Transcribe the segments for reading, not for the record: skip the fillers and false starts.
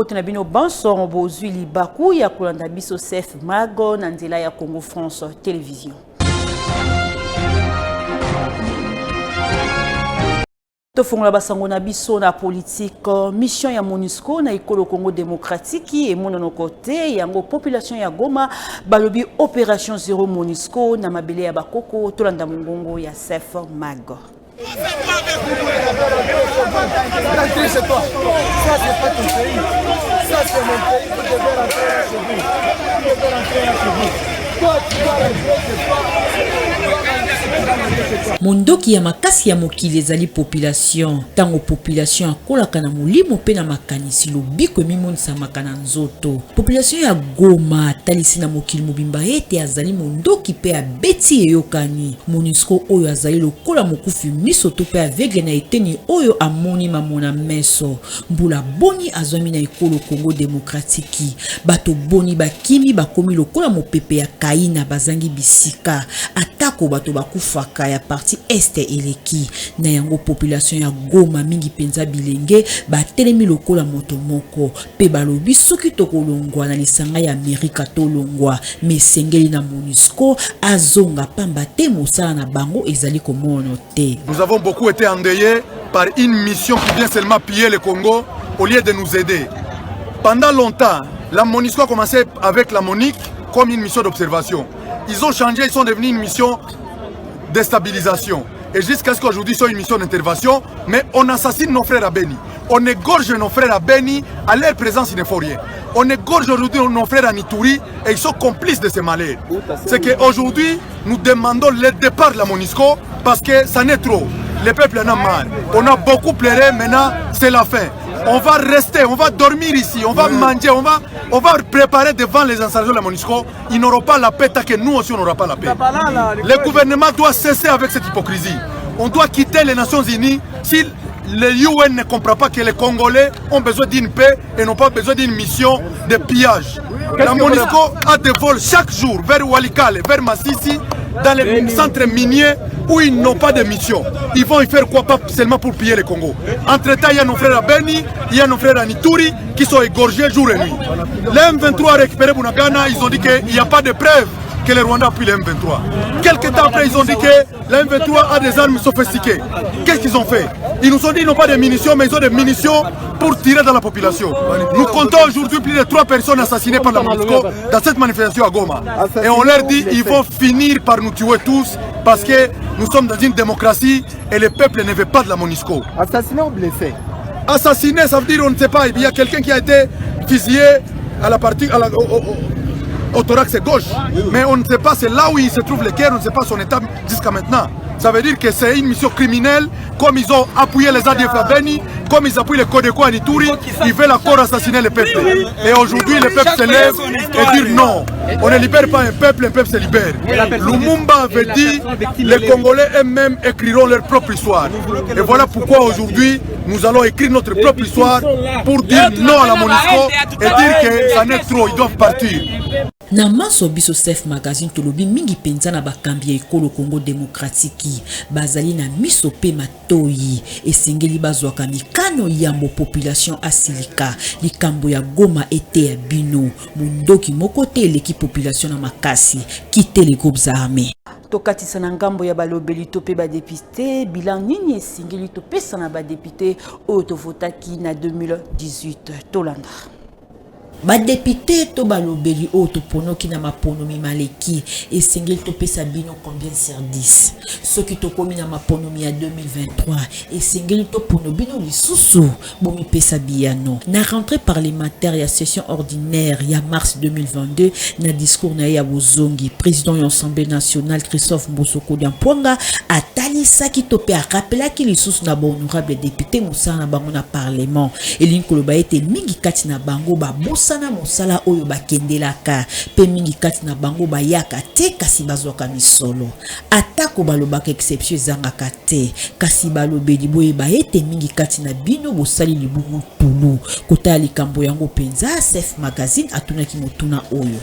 Mbote na bino banso bozwi libaku ya kolanda biso Sef Mago na nzela ya Congo France Television. Tofongola basango na biso na politique. Mission ya MONUSCO na ekolo Congo démocratique emonanoko te. Yango population ya Goma balobi opération zéro MONUSCO na mabele ya bakoko. Tolanda mongongo ya Sef Mag. Mondoki ya makasi ya mokili ezali population. Tango population akolaka na molimo mpe na makanisi, lobiko emimonisamaka na nzoto. Population ya Goma atalisi na mokili mobimba ete azali mondoki mpe abeti eyokani. Monusco oyo azali lokola mokufi miso to mpe aveugle na eteni oyo amoni mamona meso. Mbula boni azwami na ekolo Congo demokratiki? Bato boni bakimi bakomi lokola mopepe ya Kaina bazangi bisika? Atako bato bakufaka ya partie Est eleki. Na yango population ya Goma mingi mpenza bilenge batelemi lokola moto moko mpe balobi soki tokolongwa na lisanga ya Amerika tolongwa, mais esengeli na Monusco azonga pamba te mosala na bango ezali komono te. Nous avons beaucoup été endeuillés par une mission qui vient seulement piller le Congo au lieu de nous aider. Pendant longtemps, la MONUSCO a commencé avec la MONUC comme une mission d'observation. Ils ont changé, ils sont devenus une mission de stabilisation. Et jusqu'à ce qu'aujourd'hui, ils sont une mission d'intervention, mais on assassine nos frères à Beni. On égorge nos frères à Beni, à leur présence, il ne faut rien. On égorge aujourd'hui nos frères à Nituri et ils sont complices de ces malheurs. C'est qu'aujourd'hui, nous demandons le départ de la MONUSCO parce que ça n'est trop. Le peuple en a marre. On a beaucoup pleuré, maintenant c'est la fin. On va rester, on va dormir ici, on va manger, on va préparer devant les installations de la MONUSCO. Ils n'auront pas la paix tant que nous aussi on n'aura pas la paix. Le gouvernement doit cesser avec cette hypocrisie. On doit quitter les Nations Unies si le UN ne comprend pas que les Congolais ont besoin d'une paix et n'ont pas besoin d'une mission de pillage. La MONUSCO a des vols chaque jour vers Walikale, vers Masisi, dans les centres miniers où ils n'ont pas de mission. Ils vont y faire quoi? Pas seulement pour piller le Congo. Entre-temps, il y a nos frères à Beni, il y a nos frères à Nituri qui sont égorgés jour et nuit. Les M23 a récupéré Bunagana, ils ont dit qu'il n'y a pas de preuves que les Rwandais appuient les M23. Quelques temps après, ils ont dit que les M23 a des armes sophistiquées. Qu'est-ce qu'ils ont fait? Ils nous ont dit qu'ils n'ont pas de munitions, mais ils ont des munitions pour tirer dans la population. Nous comptons aujourd'hui plus de 3 personnes assassinées par la MONUSCO dans cette manifestation à Goma. Et on leur dit qu'ils vont finir par nous tuer tous parce que nous sommes dans une démocratie et le peuple ne veut pas de la MONUSCO. Assassiné ou blessé? Assassiné, ça veut dire on ne sait pas. Il y a quelqu'un qui a été fusillé à la partie, à la, au, au, au, au thorax gauche. Mais on ne sait pas, c'est là où il se trouve le cœur, on ne sait pas son état jusqu'à maintenant. Ça veut dire que c'est une mission criminelle, comme ils ont appuyé les ADF à Beni, comme ils appuient les Codeco à Ituri, ils veulent encore assassiner le peuple. Et aujourd'hui, le peuple se lève et dit non. On ne libère pas un peuple, un peuple se libère. Lumumba avait dit, les Congolais eux-mêmes écriront leur propre histoire. Et voilà pourquoi aujourd'hui, nous allons écrire notre propre histoire pour dire non à la MONUSCO et dire que ça n'est trop, ils doivent partir. Na manso biso Sef Magazine tolobi mingi penza na bakambi ya ekolo Congo demokratiki bazali na miso pe matoyi, esengeli bazwaka mikano yambo population asilika. Likambo ya Goma eteya bino, mondoki moko te eleki population na makasi. Quitter les groupes armés. Tokatisa na ngambo ya balobeli to pe ba député, bilan nini esengeli topesa na ba député oyo tovotaki na 2018. Tolanda. Ba député to balobeli oyo toponoki na maponomi maleki esengeli topesa bino combien sur 10? Soki tokomi na maponomi ya 2023 esengeli topono bino lisusu bomipesa biyano. Na rentrée parlementaire ya session ordinaire ya mars 2022 na discours na ye ya bozongi, président ya Assemblée nationale Christophe Mboso Kodia Mpwanga atalisaki to pe arapelaki lisusu na ba honorable député mosala na bango na parlement. Elingi koloba ete mingi kati na bango babosana mosala oyo bakendelaka pe mingi kati na bango bayaka te kasi bazwaka misolo. Atako balobaka exception ezangaka te, kasi balobeli boyeba ete mingi kati na bino bosali libungu tulu. Kotala likambo yango mpenza, Sef Magazine atunaki motuna oyo.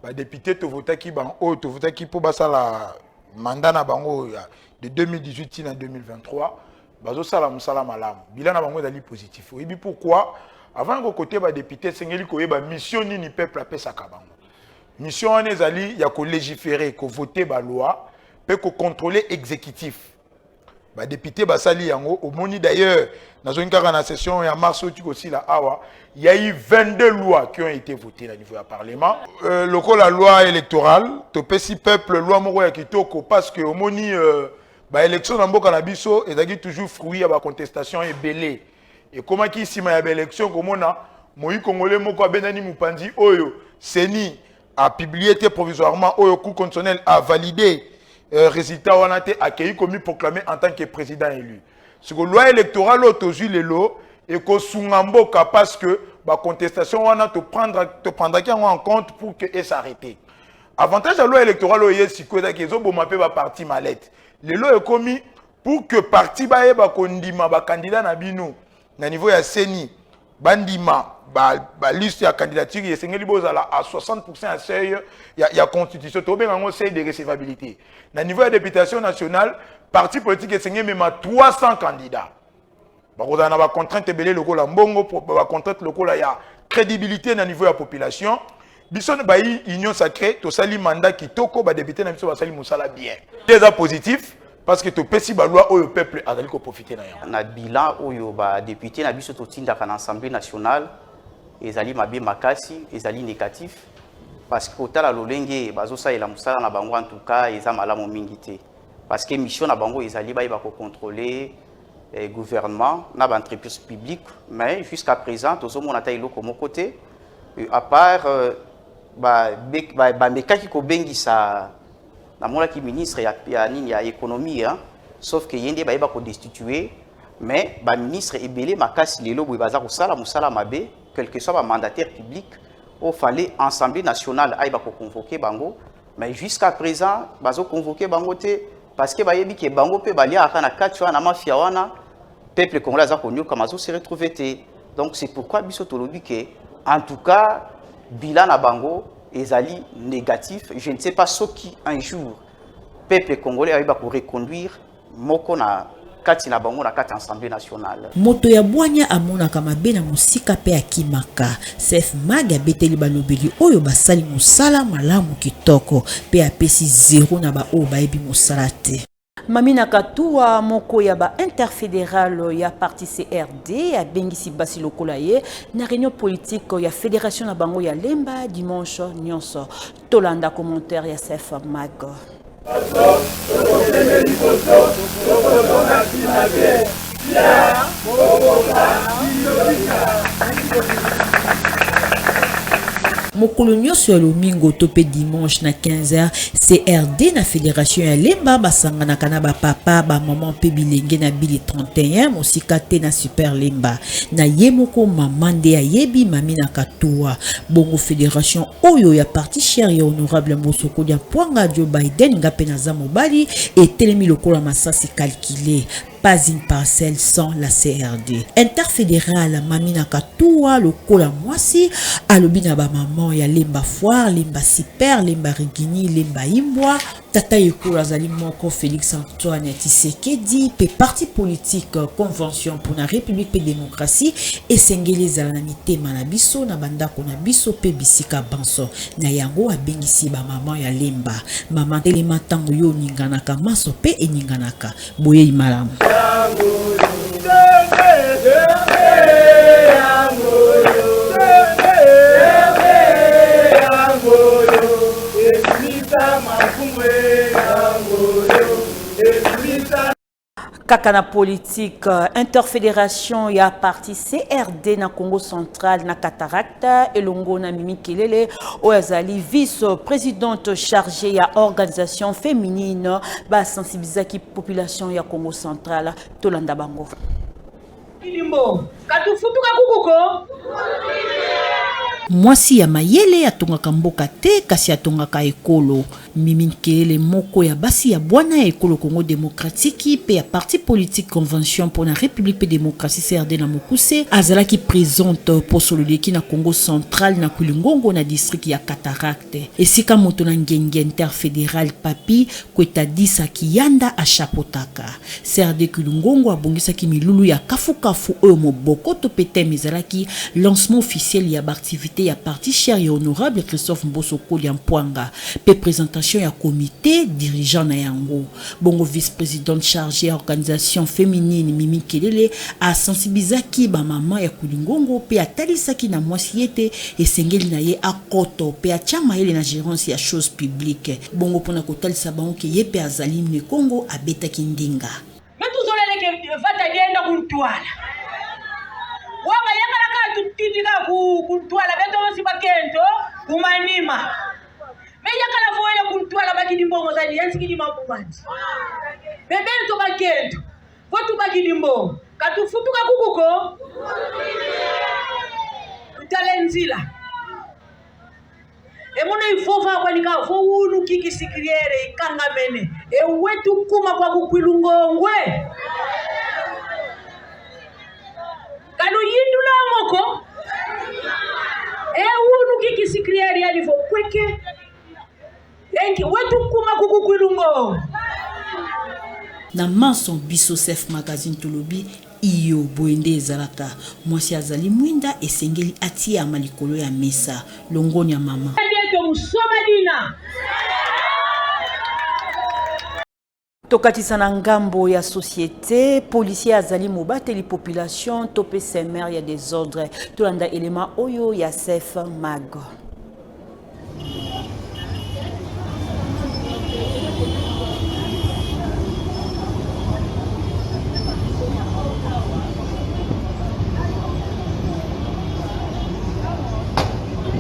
Ba député tovotaki bango oyo tovotaki mpo basala mandat na bango ya de 2018 ti na 2023, bazosala mosala malamu. Bilan na bango ezali positif. Oyebi pourquoi? Avant ya kokote badéputé, esengeli koyeba mission nini peuple apesaka bango. Mission wana ezali ya kolégiférer, kovote baloi mpe kocontrôler exécutif. Badéputé basali yango. Omoni d'ailleurs, nazongi kaka na session ya mars oyo kosila awa, il y a eu 22 lois qui ont été votées na niveau ya parlement. Lokola loi électorale, topesi peuple loi moko ya kitoko, parce que omoni baélection na mboka na biso ezalaki toujours fruit ya bacontestation ebele. Ekomaki nsima ya baélection, komona moi congolais moko abendani mopanzi oyo CENI apublié te provisoirement, oyo Cour constitutionnelle a validé résultat wana te, akei komi proclamé en tant que président élu. Siko loi électorale oyo tozwi lelo ekosunga mboka, parce que bacontestation wana toprendraki yango en compte pour que es'arrêter. Avantage ya loi électorale oyo ye sikoyo ezalaki ezoboma mpe baparti mallette. Lelo ekomi pour que parti bayeba kondima bakandidat na bino na niveau ya CENI, bandima baliste ba ya candidature, esengeli bozala à 60 ya seuil ya constitution, tobenga yango seuil de recevabilité. Na niveau ya députation nationale, parti politique esengeli mema 300 candidats. Bakozala na bacontrainte ebele lokola mbongo, bacontrainte lokola ya crédibilité na niveau ya population. Biso bayi Union sacrée tosali mandat kitoko, badéputé na biso basali mosala bien, eza positif, parce que topesi baloi oyo peuple azali koprofite na yango. Na bilan oyo badéputé na biso totindaka na Assemblée nationale ezali mabe makasi, ezali négatif, parce que kotala lolenge bazosalela mosala na bango, en tout cas eza malamu mingi te, parce que mission na bango ezali bayeba kocontrôler gouvernement na baentreprise publique. Mais jusqu'à présent tozomona ata eloko moko te, à part bamekaki kobengisa, namonaki ministre ya nini, ya économie, hein, sauf que ye nde bayeba kodestituer. Mais baministre ebele makasi lelo boye baza kosala mosala mabe, quel que soit bamandataire public oyo fallait Assemblée nationale ayeba koconvoquer bango. Mais jusqu'à présent bazoconvoquer bango te, parce que bayebi ke bango mpe baliaka na kati wana, na mafia wana. Peuple congolais aza koniokama, azo se retrouver te. Donc c'est pourquoi biso tolobi ke en tout cas bilan na bango ezali négatif. Je ne sais pas soki un jour peuple congolais ayeba koreconduire moko na kati na bango na kati ya Assemblée nationale. Moto ya bwanya amonaka mabe na mosika mpe akimaka. Sef Mag abeteli balobeli oyo basali mosala malamu kitoko mpe apesi zero na baoyo bayebi mosala te. Mamina Katua, moko ya ba interfédéral ya parti CRD, abengisi basi lokola ye na réunion politique ya fédération na bango ya Lemba dimanche nyonso. Tolanda commentaire ya Sef Mag. Mokolo nyonso ya lomingo to mpe dimanche na 15h, CRD na fédération ya Lemba basanganaka na bapapa, bamama mpe bilenge na bili 31, mosika te na Super Lemba. Na ye moko mama nde ayebi Mami na Katuwa. Bongo fédération oyo ya parti cher ya honorable Mosoko ya Pwanga Joe Biden, nga mpe naza mobali, etelemi lokola masasi calculé: pas une parcelle sans la CRD. Interfédéral Mamina Katua lokola mwasi alobi na bamama ya Lemba Foire, Lemba Super, Lemba Rigini, Lemba Imbwa: tata ekolo azali moko, Félix Antoine Tshisekedi, mpe parti politique Convention pour la République mpe démocratie esengeli ezala na mitema na biso, na bandako na biso mpe bisika banso. Na yango abengisi bamama ya Lemba: mama telema, ntango yo oninganaka, maso mpe eninganaka. Boyei malamu. Kaka na politique, interfédération ya parti CRD na Congo Central na Cataracte, elongo na Mimi Kelele oyo azali vice présidente chargée ya organisation féminine, basensibilisaki population ya Congo Central. Tolanda bango. Ilimbo katufutuka kukuko. Mwasi ya mayele atongaka mboka te kasi atongaka ekolo. Mimi Nkelele moko ya basi ya bwana ya ekolo Congo demokratiki mpe ya parti politique Convention mpo na Republique mpe Democratie CRD na mokuse azalaki presente poso loleki na Congo central na Kwilu-Ngongo na district ya Cataracte esika moto na ngenge interfederal Papy Kwetadisa Kiyanda achapotaka. CRD Kwilu-Ngongo abongisaki milulu ya kafu-kafu oyo moboko to mpe thème ezalaki lancement officiel ya ba activites ya parti cher ya honorable Christophe Mboso Kodia Mpuanga mpe presentation ya comite dirigeant na yango. Bongo vice-presidente chargee ya organisation feminine Mimi Nkelele a sensibilisaki ba mama ya Kwilu-Ngongo mpe atalisaki na mwasi ete esengeli na ye akoto mpe atia mayele na gerance ya chose publique. Bongo mpo na kotalisa bango ke ye mpe azali Nekongo, abetaki ndinga. Metuzoleleke vata dienda kuntwala wanga yakala ka tutindika ku kuntwala beto bosi bakento kumanima me yakala foele kuntwala bakidi mbongo zali yansikidi mabubandi bebento bakento votu bakidi mbongo katufutuka kukuko tutale nzila Emono ifova kwanika vo unu kikisikiliere ikangamene ewetu kuma kwa kukwilungongwe kanu yindula moko eunu kikisikiliere yalivo kweke enki wetu kuma kukukwilungongwe. Na manso biso Sef Magazine tolobi Iyo, boye nde ezalaka. Mwasi azali mwinda, esengeli atiyama likolo ya mesa. Longonya mama. Tokatisa na ngambo ya société, policier azali mobateli population to pe semeur ya desordre. Tolanda elema oyo ya Sef Mag.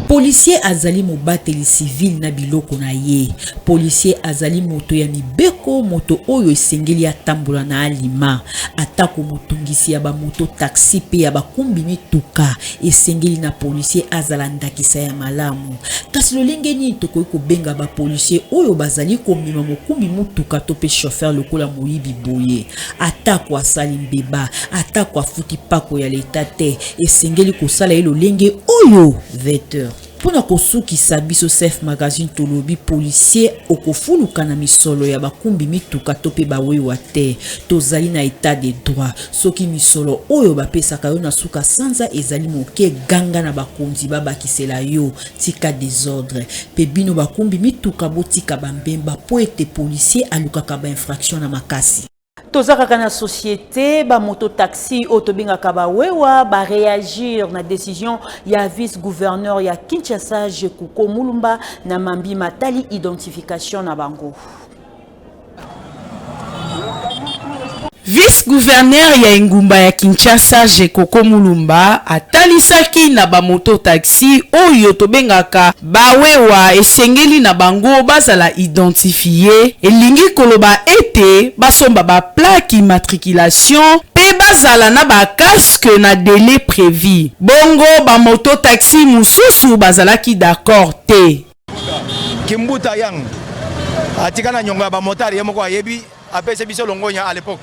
Policier azali mobateli civil na biloko na ye. Policier azali moto ya mibeko, moto oyo esengeli atambola na alima. Atako motungisi ya ba moto taxi pe ya bakumbi mituka, esengeli na policier azala ndakisa ya malamu. Kasi lolenge nini tokoki kobenga ba policier oyo bazali komema mokumbi motuka to pe chauffeur lokola moyibi boye? Atako asali mbeba, atako afuti pako ya leta te, esengeli kosala ye lolenge oyo 20h. Mpo na kosukisa, biso Sef Magazine tolobi policier okofuluka na misolo ya bakumbi mituka to pe bawewa te. Tozali na etat de droit. Soki misolo oyo bapesaka yo na suka sanza ezali moke, ganga na bakonzi babakisela yo. Tika desordre. Pe bino bakumbi mituka botika ba mbemba po ete policier alukaka ba infraction na makasi. Toza kaka na société ba moto taxi oyo tobengaka ba wewa ba réagir na décision ya vice gouverneur ya Kinshasa Jekuko Mulumba na mambi matali identification na bango. Vice-gouverneur ya engumba ya Kinshasa Jekoko Mulumba atalisaki na ba moto taxi oyo tobengaka ba wewa esengeli na bango bazala identifier, elingi koloba ete basomba ba plaques immatriculation mpe bazala na ba casques na delai prevu. Bongo ba moto taxi mosusu bazalaki d'accord te. Kimbuta Yang atika na nyongo ya ba motard ye moko ayebi apesi biso longonya à l'époque.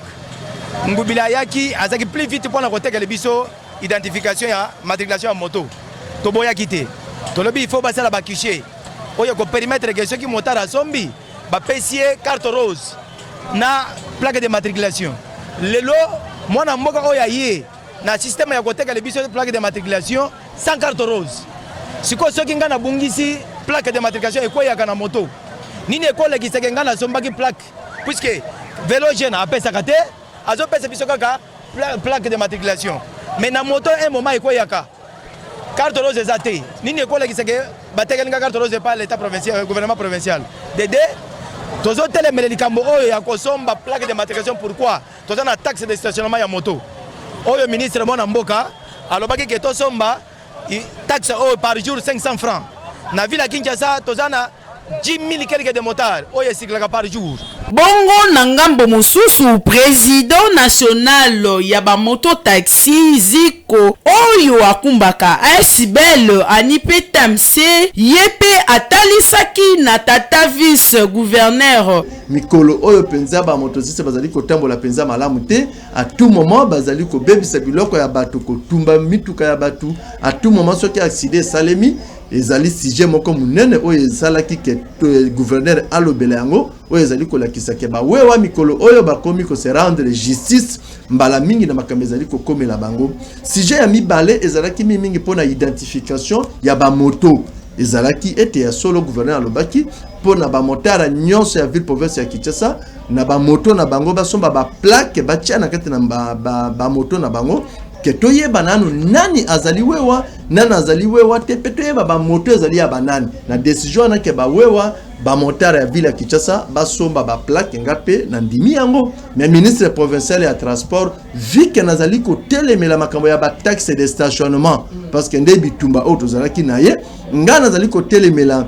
Ngubila ayaki azaki plus vite pona kotekele biso identification ya matriculation ya moto. Toboyaki te. Tolobi il faut basala ba guichet oyo ko permettre que soki motard asombi bapesi ye carte rose na plaque de matriculation. Lelo mwana mboka oyo aye na système ya kotekele biso plaque de matriculation sans carte rose. Sikoyo soki ngai nabungisi plaque de matriculation ekweyaka na moto, nini ekolekisaka ngai nasombaki plaque, puisque velo jeune apesaka te, azopesa biso kaka plaque de matriculation, mais na moto un moment ekweyaka carte rose eza te. Nini ekolekisaka batekeli nga carte rose epa l'etat provincial, gouvernement provincial de deux tozotelemela likambo oyo ya kosomba plaque de matriculation. Pourquoi toza na taxe de stationnement ya moto oyo ministre mwana mboka alobaki ke tosomba taxe oyo par jour 500 francs na ville ya Kinshasa toza na 10 000 quelque de motards oyo esiklaka par jour. Bongo na ngambo mosusu, president national ya ba moto taxi Ziko oyo akumbaka asbl Anipe Tamse, ye pe atalisaki na tata vice gouverneur. Mikolo oyo penza ba motosiste bazali kotambola penza malamu te, à tout moment bazali kobebisa biloko ya bato, kotumba mituka ya bato à tout moment. Soki accident esalemi, ezali sujet moko monene oyo esalaki ke gouverneur alobela yango, oyo ezali kolakisa ke bawewa mikolo oyo bakomi kose rendre justice mbala mingi na makambo ezali kokomela bango. Sujet ya mibale ezalaki mingi mpona identification ya bamoto. Ezalaki ete ya solo, gouverneur alobaki mpo na bamotara nyonso ya ville province ya Kinshasa, na bamoto na bango basomba baplaque, batia na kati na bamoto na bango, ke toyeba nanu nani azali wewa, nani azali wewa te, mpe toyeba bamoto ezali ya banani. Na décision wana ke bawewa, bamotare ya ville ya Kinshasa basomba baplaque, nga mpe nandimi yango. Mais ministre provincial ya transport, vu ke nazali kotelemela makambo ya bataxe de stationnement, parce que nde bitumba oyo tozalaki na ye, nga nazali kotelemela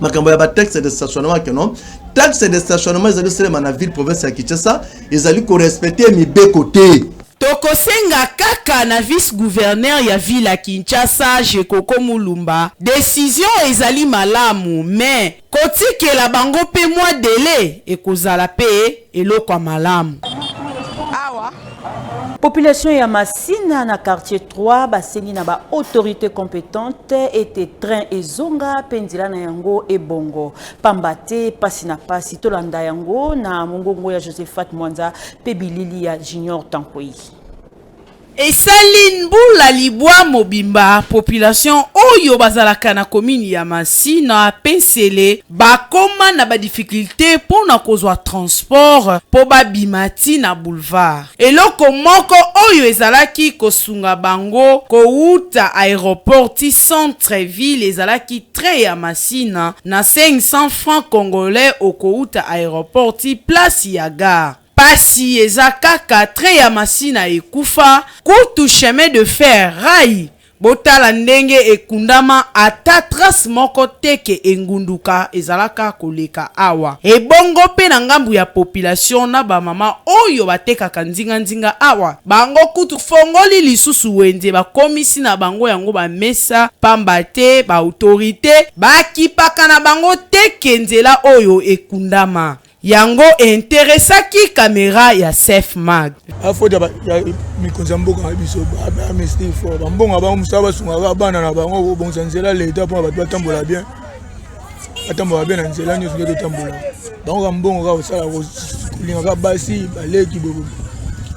makambo ya bataxe de stationnement, ke non, taxe de stationnement ezali kosalema na ville province ya Kinshasa ezali korespecte mibeko te. Tokosenga kaka na vice-gouverneur ya ville ya Kinshasa, Gecoco Mulumba, decision ezali malamu mais kotikela bango pe mwa delai ekozala pe eloko ya malamu. Awa. Population ya Masina na quartier 3 basengi na ba autorité compétente ete train ezonga mpe nzela na yango ebongo, pamba te pasi na pasi. Tolanda yango na mongongo ya Josephat Mwanza mpe bilili ya Junior Tankwei. Esali mbula libwa mobimba, population oyo bazalaka na commune ya Masina pe Nsele bakoma na ba difficultes mpo na kozwa transport mpo babima ti na boulevard. Eloko moko oyo ezalaki kosunga bango kowuta aeroport ti centre ville ezalaki train ya Masina na 500 francs congolais okowuta aeroport ti place ya gare. Pasi eza kaka train ya Masina ekufa, kutu chemin de fer, rail, botala ndenge ekundama ata trace moko te ke engunduka ezalaka koleka awa. Ebongo pe na ngambu ya population na ba mama oyo batekaka nzinga nzinga awa, bango kutu fongoli lisusu wenze bakomisi na bango yango ba mesa pamba te ba autorites bakipaka na bango te ke nzela oyo ekundama. Yango e interessaki camera ya Sef Mag. A faute ya mikonzi ya mboka na biso, ba amnesty fort bambongo ya bango mosala, basungaka bana na bango kobongisa nzela leta mpona bato batambola bien, batambola bien na nzela nyonso nde totambola. Bango ka mbongo kaka kosala, kolingaka basi baleki boye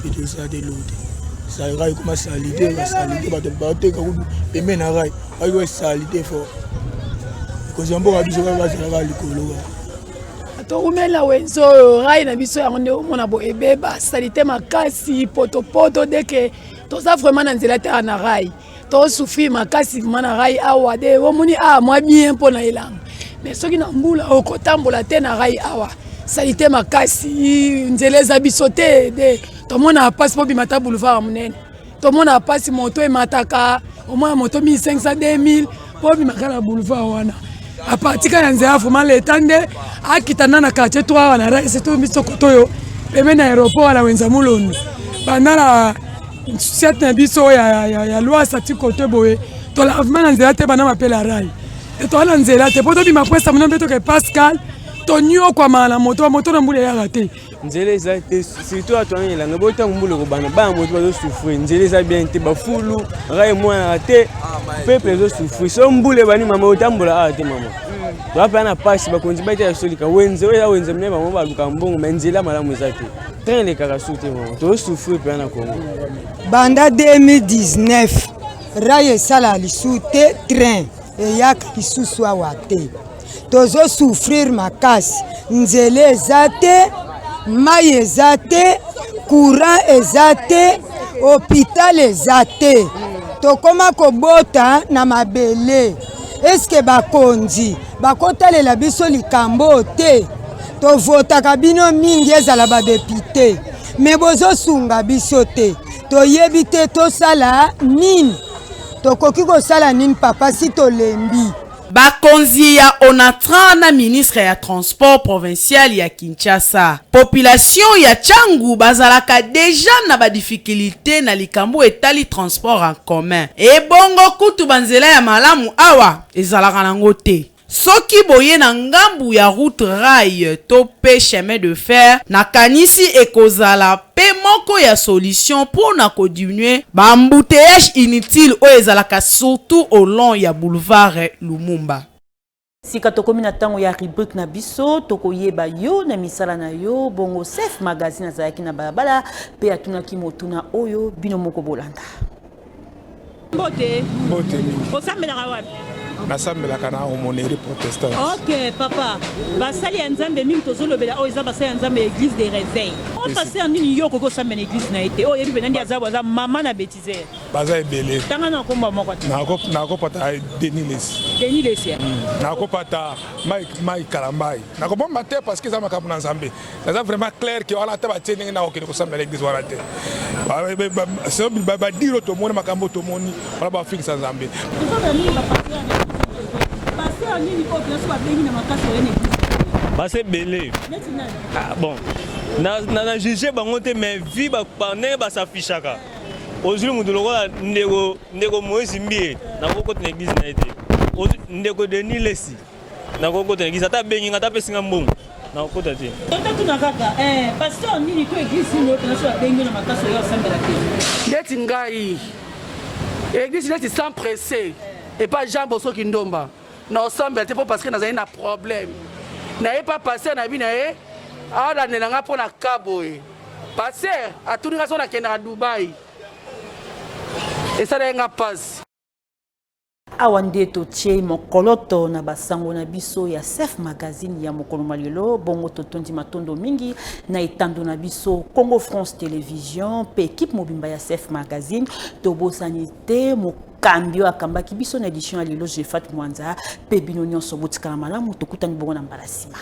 etosala te, eloko te. Rai ekoma salite, basalite, bato bateka kutu pembeni na rai, bayoka salite fort. Mikonzi ya mboka biso kaka bazalaka likolo kaka. Toumeli na wenze oyo, rai na biso yango nde omona bo ebeba, salite makasi, potopoto deke toza vraiment na nzela te na rai, tosouffrir makasi vraiment na rai awa. De omoni awa mwa bien mpo na elanga, mais soki na mbula okotambola te na rai awa, salite makasi, nzela eza biso te. De tomona mpasi mpo bima ta boulevard ya monene, tomona mpasi, moto emataka omona moto 1500, 2000 mpo obimaka na boulevard wana. Apartika ya nzela, vraiment leta nde akita na na quartier 3 awa na rai, surtout biso koto oyo pembeni na aéroport wana, wenza Mulondo, banda na siate na biso ya, ya, ya Lwasa ti kote boye, tola vraiment na nzela te, banda mapela rai toa na nzela te mpo tobima presa mona mpe toke Pascal, tonyokwamaka na moto, bamoto na mbula eyaka te. Nzela eza te, surtout ato wana elanga boyo, ntango mbula ekobanda, bana moto bazosouffrir. Nzela eza bien te, bafulu, rai emonanaka te, peuple ezosouffrir. So mbula ebandi, mama, otambola awa te, mama, toza mpenza na mpasi. Bakonzi baita ya solika wenze oyo eza wenze monene, bango baluka mbongo, mais nzela malamu eza te, train elekaka su te, mama, tozosouffrir mpenza na Congo. Banda 2019 rai esala lisusu te, train eyaka lisusu awa te, tozosouffrir makasi. Nzela eza te, mai eza te, courant eza te, hôpital eza te, tokoma kobota na mabele. Eske bakonzi bakotalela biso likambo te? Tovotaka bino mingi, ezala badepute, me bozosunga biso te. Toyebi te tosala nini, tokoki kosala nini papa, si tolembi. Bakonzi ya Onatra na ministre ya transport provincial ya Kinshasa. Population ya Tshangu bazalaka dejà na ba difficultes na likambo etali transport en commun. Ebongo kutu ba nzela ya malamu awa ezalaka nango te. Soki boye na ngambu ya route rail to pe chemin de fer, nakanisi ekozala pe moko ya solution po na ko diminuer ba embouteillages inutiles oyo ezalaka surtout au long ya boulevard Lumumba. Sika tokomi na ntango ya rubrique na biso tokoyeba yo na misala na yo bongo Sef Magazine azalaki na balabala mpe atunaki motuna oyo bino moko bolanda. Mbote. Mbote mingi. Osambelaka wapi? Nasambelaka na aumônerie protestante. Ok papa, basali ya Nzambe mingi tozolobela oyo eza basali ya Nzambe ya église de réveil. O pasteur nini yo okoki osambela na église na ye te? Oyo oyebi mpenza nde aza aza mama na bêtiseur. Baza ebele. Tanga na kombo moko te. Nakopata Denis Lessi. Denis Lessi. Nakopata Mike Mike Kalambayi. Nakobomba te parce que eza makambo na Nzambe. Naza vraiment clair que wana ata batie ndenge nakokende kosambela église wana te. Badire oyo tomoni, makambo oyo tomoni wana, bafingisa Nzambe. Basi ebele. Ah, bon, na juge bango te, mais vi ndenge basafishaka, ozwi moto lokola ndeko Moïse Mbiye, nakokota na église na ye te. Ndeko Denis Lessi, nakokota na église ata abengi nga, ata apesi nga mbongo, nakokota te. Totuna kaka pasteur nini to église nini oyo mpenza so babengi na makasi oyo osambela te? Neti ngai, église neti Sans Pressé epa Jean Bosoki Ndomba, na osambela te mpo parce que nazali na problème na ye. Pa pasteur na bi na ye alandela nga mpo na ka boye. Pasteur atuni nga so nakendaka Dubai, esala ye nga mpasi. Awa nde totie mokoloto na basango na biso ya Sef Magazine ya mokolo mwa lelo. Bongo totondi matondo mingi na etando na biso Congo France Télévision mpe équipe mobimba ya Sef Magazine. Tobosani te mokambi oyo akambaki biso na édition ya lelo, Jefat Mwanza, mpe bino nyonso. Botikala malamu, tokutani bongo na mbala nsima.